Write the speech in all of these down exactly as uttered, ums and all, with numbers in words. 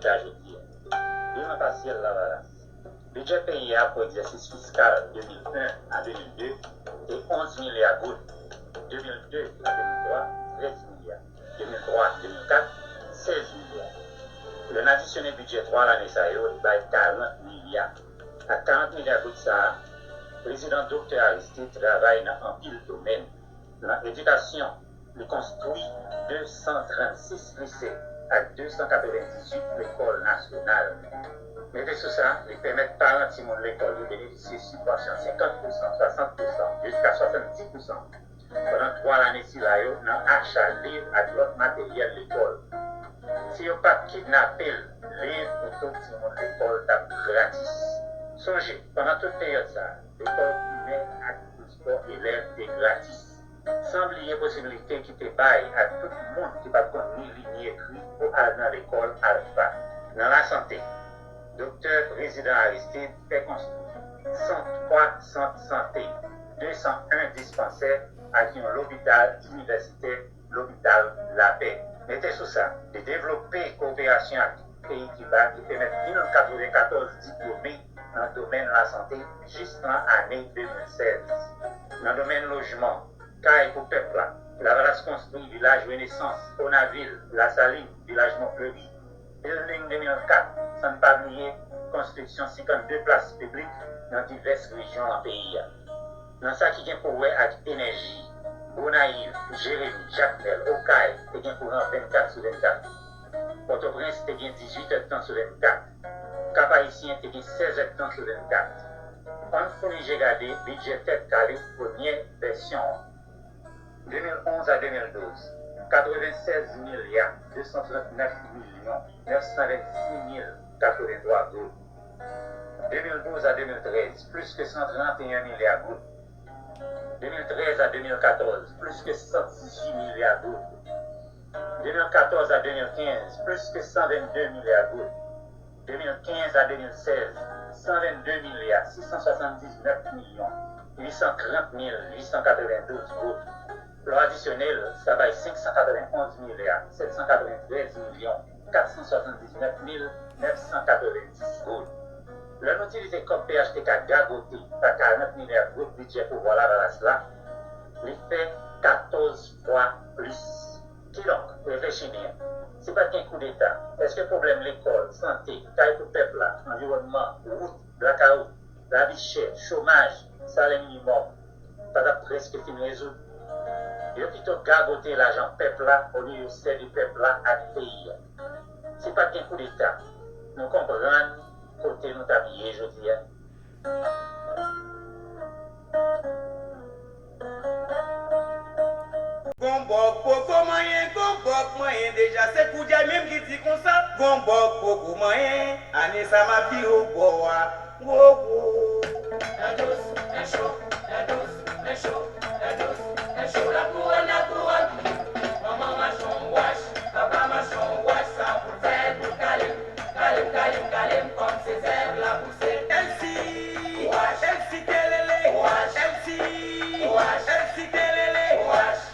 Jounen jodi a, bilan pasyèl Lavalas. Bidjè peyi a pou egzèsis fiskal de mil en a de mil de te onz milya goud, de mil de a de mil twa, trèz milya, de mil twa a de mil kat, sèz milya. Lè n adisyone bidjè twa lane sa yo, li bay karant milya. Ak karant milya goud sa a, Prezidan Doktè Aristide travay nan anpil domèn. Nan edikasyon, li konstwi de san trannsis lise ak de san katrevendizuit lekòl nasyonal. Mete sou sa, li pèmèt paran timoun lekòl yo benefisye sibvansyon senkant pousan, swasant pousan, jiska swasanndis pousan pandan twa lane sila yo nan acha liv ak lòt materyèl lekòl. Si yo pa t kidnape l, liv pou tout timoun lekòl t ap gratis. Sonje, pandan tout peryòd sa a, lekòl primè ak transpò elèv te gratis. San bliye posiblite ki te bay ak tout moun ki pa t konn ni li ni ekri pou al nan lekòl alfa. Nan lasante, Doktè Prezidan Aristide fè konstwi san twa sant sante, de san en dispansè ak yon lopital inivèsitè, Lopital Lapè. Mete sou sa, li devlope kowoperasyon ak peyi Kiba ki pèmèt mil katrevenkatòz diplome nan domèn lasante jis nan ane de mil sèz. Nan domèn lojman, kay pou pèp la, Lavalas konstwi Vilaj Renesans, Onavil, Lasalin, Vilaj Mont Fleuri, Building de mil kat, san n pa bliye konstriksyon senkannde plas piblik nan divès rejyon nan peyi a. Nan sa ki gen pou wè ak enèji, Gonayiv, Jeremi, Jakmèl, Okay te gen kouran vennkat sou vennkat. Pòtoprens te gen dizuit èdtan sou vennkat. Kap Ayisyen te gen sèz èdtan sou vennkat. Ann founi je gade bidjè Tèt Kale premyè vèsyon an. De mil onz a de mil douz, katrevensèz milya de san trannèf milyon nèf san vennsis mil katreventwa goud. De mil douz a de mil trèz, plis ke san tranteyen milya goud. De mil trèz a de mil katòz, plis ke san dizuit milya goud. De mil katòz a de mil kenz, plis ke san vennde milya goud. De mil kenz a de mil sèz, san vennde milya sis san swasanndiznèf milyon uit san trant mil uit san katrevendouz goud. Lè w adisyone l, sa bay senk san katrevenonz milya sèt san katreventrèz milyon kat san swasanndiznèf mil nèf san katrevendis goud. Lè n itilize kòb P H T K gagote pa karant milya goud bidjè pouvwa Lavalas la, li fè katòz fwa plis. Kidonk, reflechi byen. Si pa t gen koudeta, èske pwoblèm lekòl, sante, kay pou pèp la, anviwònman, wout, blakawout, lavi chè, chomaj, salè minimòm pa t ap prèske fin rezoud? Yo pito gagote lajan pèp la olye yo sèvi pèp la ak peyi a. Si pa t gen koudeta, nou konprann kote nou t ap ye jodi a. Gon bòk poko manyen, gon bòk manyen deja, se Koudjay menm ki di konsa. Gon bòk poko manyen, ane sa m ap vire w bò a. Wo, wo. Lè dous, lè cho, lè dous, lè cho, lè dous, lè cho, la kouwòn, la kouwòn. Manman mache yon wach, papa mache yon wach, sa pou l fè, pou l kale m, kale m, kale m, kale m, kòm se zèb la pouse. Èl si, wach, èl si kelele, wach, èl si, wach, èl si kelele, wach.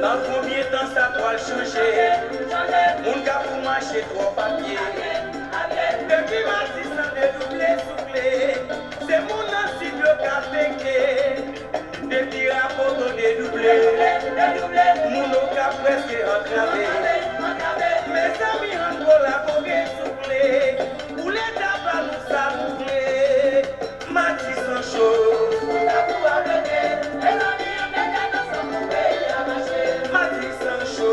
Nan konbyen tan sa pral chanje? Moun k ap pou mache twò papye. Depi Matisan dedouble souple, se moun nan sid yo k ap fenke. Depi Rapoto dedouble, moun Okap prèske antrave. Mezanmi, ann kolabore souple, pou Leta ba nou sa nou vle. Matisan cho. Matisan cho.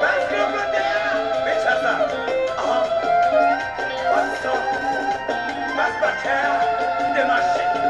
Bas gran kote a, men sa sa. Ahan. Bas son. Bas batè a, kite mache.